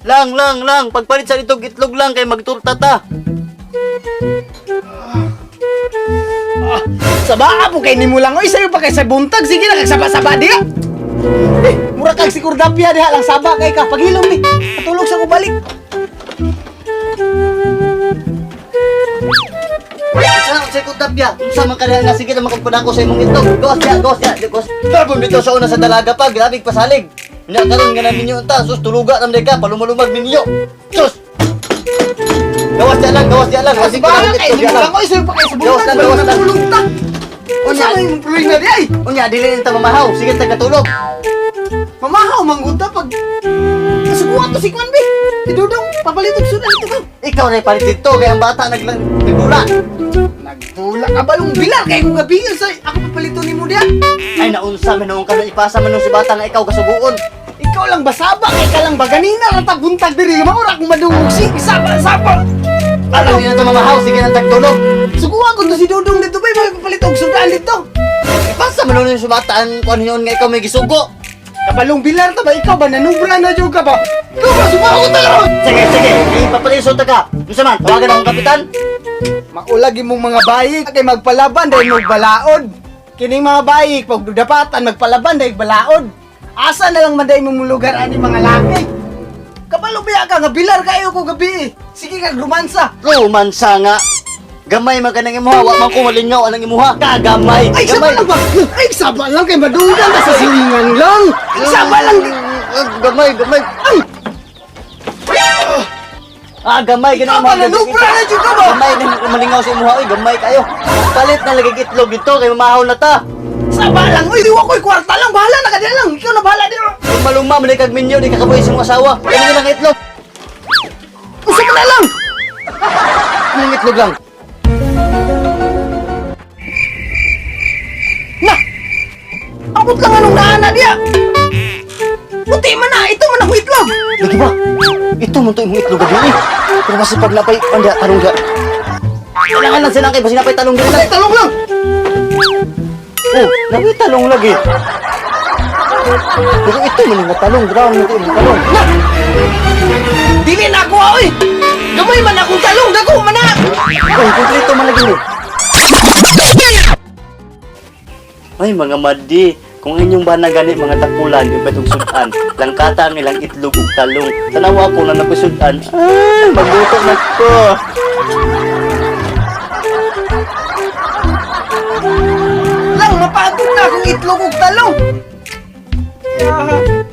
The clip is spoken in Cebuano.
Lang, lang, lang. Pagpalit sa itog itlog lang kay magturta ta. Saba po kay nimo lang oy, sayo pa kay sa buntag, sige na kag saba-saba diha. Eh, mura kag si Kordapia diha lang saba kay ka paghilom ni. Patulog sa ko balik. Sa sa kutapya, unsa man kada nga sige na makagpadako sa imong itlog. Gawas diha, gawas diha, gawas. Tapon dito sa una sa dalaga pa, grabe pasalig. Nya karon nga na ninyo unta, sus tuluga nam ka, palumalumag ninyo. Sus. Gawas diha lang, gawas diha lang. Kasi Saba kay itlog nimo diha lang. lang oy, sayo pa kay sa Gawas buntag, lang, gawas lang. natulog ta. Unsa Unya, man imong problema di ay? unya dili ta mamahaw, sige ta katulog. Mamahaw man gud ta pag kasuguan to si Kwan bi. Si Dudong papalit og sudan ito ba? Ikaw ray palit dito kay ang bata nagdula. Nagdula ka balong bilar kay kung gabi sa ako papalito nimo diha. Ay naunsa man noon ka na ipasa man noon si bata nga ikaw kasuguon. Ikaw lang basaba kay ka lang ba ganina ra ta buntag diri mao ra akong madungog si saba saba. Ano dili na ta mamahaw, sige na tagtulog. Suguan ko to si Dudong dito bay may papalit og sudan dito. Ipasa man noon si bata ang kuan hinuon nga ikaw may gisugo. Kabalong bilar ta ba ikaw ba nanubra na jud ka ba? Ikaw ba sumaho ta karon? Sige, sige, ipapaliso ta ka. Unsa man, tawagan akong kapitan. Maulag imong mga bayik kay magpalaban dahil magbalaod. Kining mga bayik pag dapatan magpalaban dahil balaod. Asa na lang man dahil mong lugar ani mga laki. Kabalo biya ka nga bilar kayo ko gabi eh. Sige kag romansa. Romansa nga. Gamay man ka ng imuha, wa man ko malingaw anang imuha. Kagamay. Ay, saba Gamay. lang ba? Ay, saba lang kay madunggan ta sa silingan lang. Saba lang. Gamay, gamay. Ay, Ah, gamay Ikaw gina ba, nanubra na jud ka ba? Gamay na malingaw sa imuha, oy, gamay kayo. Palit na lagi itlog dito kay mamahaw na ta. Saba lang. Uy, di ko kwarta lang. Bahala na ka diyan lang. Ikaw na bahala diyan. Kung maluma man kag minyo, di ka kabuhi sa imong asawa. Kani lang itlog. Usa man na lang. Anong itlog lang? Na. Abot lang anong naana diya. Puti man na. Ito man ang itlog. Lagi ba? Ito man to imong itlog gabi eh. Pero basta pag napay anda tarong ga. Kailangan lang silang kay basta napay talong dili Ay, lang. talong lang. Oh, napay talong lagi. Pero ito man nga talong, brown man to imong talong. Na. Dili na ako oy. Gamay man akong talong. Dako man na. Ay, kompleto man lagi ni. Ay, mga madi, kung inyong ba na gani mga takulan, yung batong sudan, langkata ang ilang itlog ug talong. Tanawa ko na napisudan. Ay, magluto na ko. Lang mapagod na akong itlog ug talong. Yeah.